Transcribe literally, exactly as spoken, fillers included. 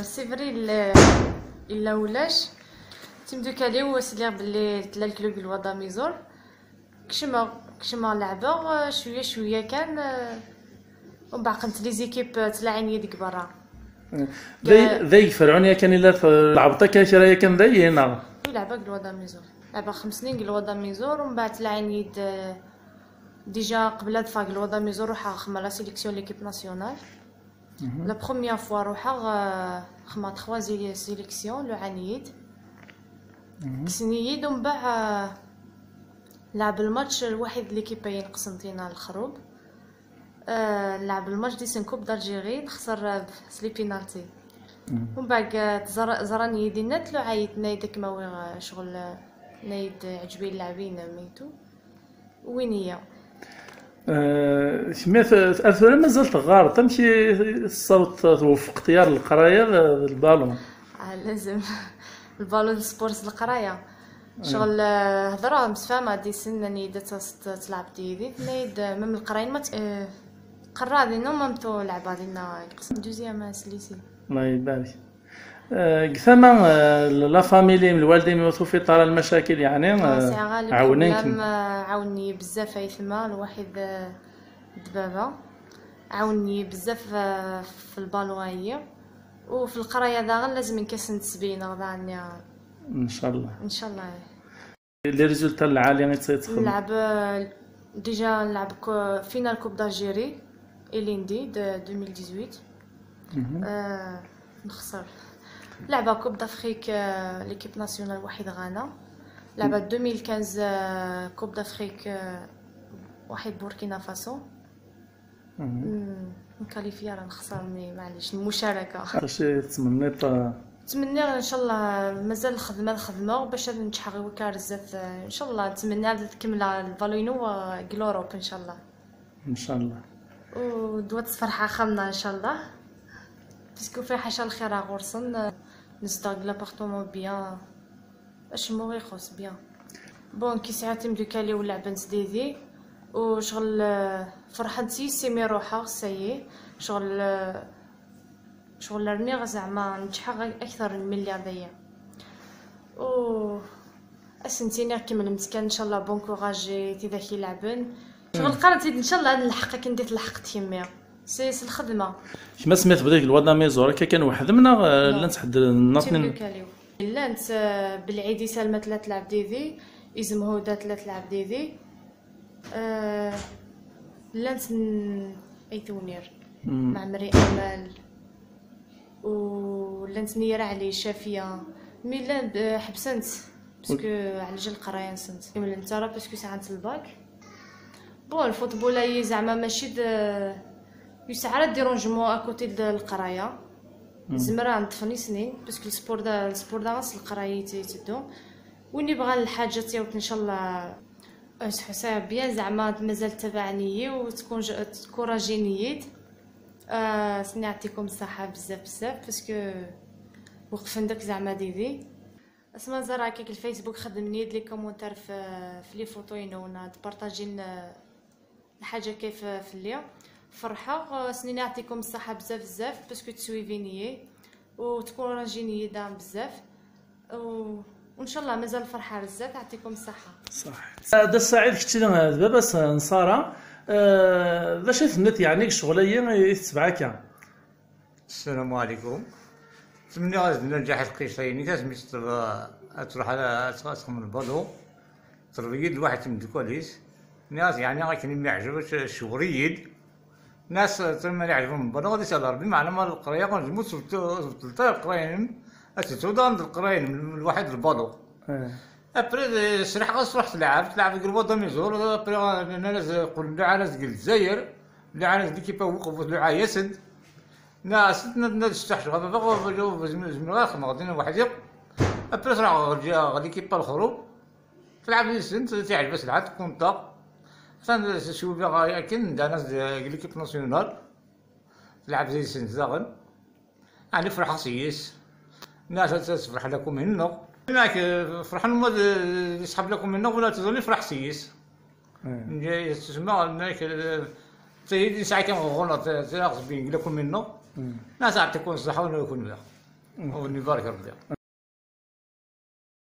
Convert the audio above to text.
C'est vrai, il a ulac. Timdukal-iw, sliɣ belli tella le club Lwad Amizour. Kecmeɣ, kecmeɣ leɛbeɣ, euh, cwiya cwiya kan, euh, umbeɛd qqent les équipes, euh, ttlaɛin yid deg berra. Day, day Ferɛun yakan illa tleɛbeḍ akka kra yakan day, neɣ? Oui, leɛbeɣ deg Lwad Amizour. Leɛbeɣ xems snin deg Lwad Amizour, umbeɛd ttlaɛin yid, euh, déjà qbel ad ffɣeɣ deg Lwad Amizour ruḥeɣ xedmeɣ la sélection l'équipe nationale. La première fois ruḥeɣ, euh, xedmeɣ trois sé-, sélections, luɛan-iyi-d. Kksen-iyi-d, umbeɛd, euh, leɛb lmatch lwaḥid l'équipe-a ineqsen tina Lexrub. Euh, leɛb lmatch di sen Coupe d'Algérie, nexser, euh, s les pénaltys. Umbeɛd, euh, ẓra-, ẓran-iyi dinna, tluɛa-yi-d, tenna-yi-d ad kem-awiɣ, euh, ccɣel, euh, tenna-yi-d, euh, ɛeǧben-iyi lleɛb-inem et tout. Win-iyi. Eh, kemm ar, ar tura mazal teɣɣareḍ. Amek i tessaweḍ tweffqeḍ yar leqraya d, d lbalun? Ah, lazem. Lbalun d sport s leqraya. Ccɣel, eh, hedreɣ, msefhameɣ d yis-sen, nnan-iyi-d ad taseḍ ad tleɛbeḍ yid-i. Tenna-yi-d, eh, même leqraya ma t-, eh, qerraɣ dinna, même tu leɛbeɣ dinna deg qsem deuxième s lycée. Allah ibarik. Eh, deg tama, eh, la famille, lwaldin ur tufiḍ ara lmacakil, yeɛni, ah, eh, sɛiɣ alek ɛawnen-kem? Problème, eh, ɛawnen-iyi bezzaf aytma, lwaḥid, eh, d baba. Ɛawnen-iyi bezzaf, eh, f lbalun-ayi. U f leqraya daɣen, lazem nekk ad sen-d-sbeyneɣ daɣen, ya. Ncallah. Ncallah. Les résultats lɛali i tt-, i txedmeḍ? Nlɛeb, eh, déjà nlɛeb ko-, finale Coupe d'Algérie, ilindi, de deux mille dix-huit. Euh, nexser. Leɛbeɣ Coupe d'Afrique, euh, l'équipe nationale waḥid ɣana. Leɛbeɣ deux mille quinze, euh, Coupe d'Afrique, euh, waḥid Burkina Faso. Mm, nkalifya rah nexser, mais معليش, المشاركة. Acu i tettmenniḍ, ah? Ttmenniɣ, ncallah, mazal lxedma ad xedmeɣ bac ad neččḥeɣ i wakka ar zdat, ah, ncallah, ttmenniɣ ad kemmleɣ lbalun-inu, ah, deg l'Europe, ncallah. Ncallah. U d wa tessefreḥ axxam-nneɣ, ncallah. Parce que fiḥac lxir ɣur-sen, ah, nezdeɣ deg l'appartement bien. Acemma ur ixuṣṣ, bien. Bon, kki sɛiɣ timdukal-iw leɛbent didi, u ccɣel, eh, ferḥent yis-i mi ruḥeɣ, ça y est. Ccɣel, eh, ccɣel rniɣ zeɛma neǧḥeɣ akteṛ n mi lliɣ daya. U ad sent-iniɣ kemmlemt kan, ncallah, bon courage i tidak ileɛben. Ccɣel qqarent-id, ncallah, ad nleḥq akken di tleḥqeḍ kemmi. S, s lxedma. Kemm asmi tebdiḍ deg Lwad Amizour, akka kan weḥd-m neɣ, eh, llant ḥedd nnaṭnin? Timdukal-iw. Llant, eh, Belɛidi Salma tella tleɛb didi, Izem Huda tella tleɛb didi. Eh, llant n-, Ayt Unir, Mɛemmri Amal, u llant Nira Ɛli, Cafiya. Mi llant, eh, ḥebsent, parce que ɛlaǧal leqraya-nsent. Kemmlent ara parce que sɛant lbak. Bon, الفوتبول-ayi zeɛma mačči d, yesɛa ara dérangement à côté de leqraya. Zemreɣ ad neṭṭfen i snin, parce que le sport da, le sport daɣen s leqraya i yetteddu. Win yebɣan lḥaǧa ad tt-yaweḍ, ncallah. Ad sḥusseɣ bien zeɛma mazal ttabaɛen-iyi u tkunj-, tkurajin-iyi-d. Ah, s-, يعطيكم الصحة بزاف بزاف، parce que وقفن داك زعما ديدي. Asma ẓriɣ akka deg الفيسبوك خدمن-iyi-d les commentaires في، في les photos-inu, neɣ d-partagen, eh, lḥaǧa kif fell-i. Ferḥeɣ, eh, s-, nnan-iyi-d يعطيكم الصحة بزاف بزاف، parce que teswivin-iyi u tkurajin-iyi daɣen bezzaf. U, u ncallah mazal lferḥ ar zdat, يعطيكم الصحة. Ṣaḥit. Eh, Dda Saɛid, kečč d, eh, d baba-s n Sara. Eh, d acu i tenniḍ, yeɛni, deg ccɣel-ayi i tettbeɛ akka? السلام عليكم. Ttmenniɣ-as-d nnǧaḥ i tqisa-inek, asmi teṭleb ad truḥ ad, ad, ad txemmem lbalu. Teṭleb-iyi-d lwaḥed timdukal-is. Nniɣ-as, yeɛni, akken i m-iɛǧeb, cewwer-iyi-d. Nniɣ-as, tura ma iɛǧeb-am lbalu, ad isal Rebbi, meɛna ma leqraya, ur tezmireḍ ad tbeṭṭleḍ ara leqraya-nnem, ad tettuḍ daɣen d leqraya-nnem, lwaḥid lbalu. Eh. Après, eh, sriḥeɣ-as truḥ telɛeb, telɛeb deg Lwad Amizour, après, eh, nnan-as, eh, qqlen luɛan-as deg Lezzayer, luɛan-as deg l'équipe n Uqbu, tluɛa-yasen-d. Nna, as-, nna, nna, d ssḥaǧ, baba, ur, ur, ur zmireɣ ad xedmeɣ dinna weḥd-i. Après, truḥ ɣer, ɣer l'équipe n Lexrub, telɛeb yid-sen, tiɛǧeb-as lḥal, tkunṭa. Atan, s-, s-, akken, ddan-as deg l'équipe nationale. Telɛeb yid-sen daɣen. Ɛni ferḥeɣ s-yes. Nna, as-, as-, as-, ferḥen akk umihin-nneɣ. Nna, ak-, ferḥen uma d, d ṣḥab lakumin-nneɣ, wala tiẓri ferḥeɣ s-yes. Nna, yesma, nna, ak-, tayri nesɛa kan ɣur-neɣ, t-, tira ɣ-tbin deg lakumin-nneɣ. Nna, as-, yeɛṭikum ṣṣeḥḥa, wala kunwi. Ur ibarek Rebbi.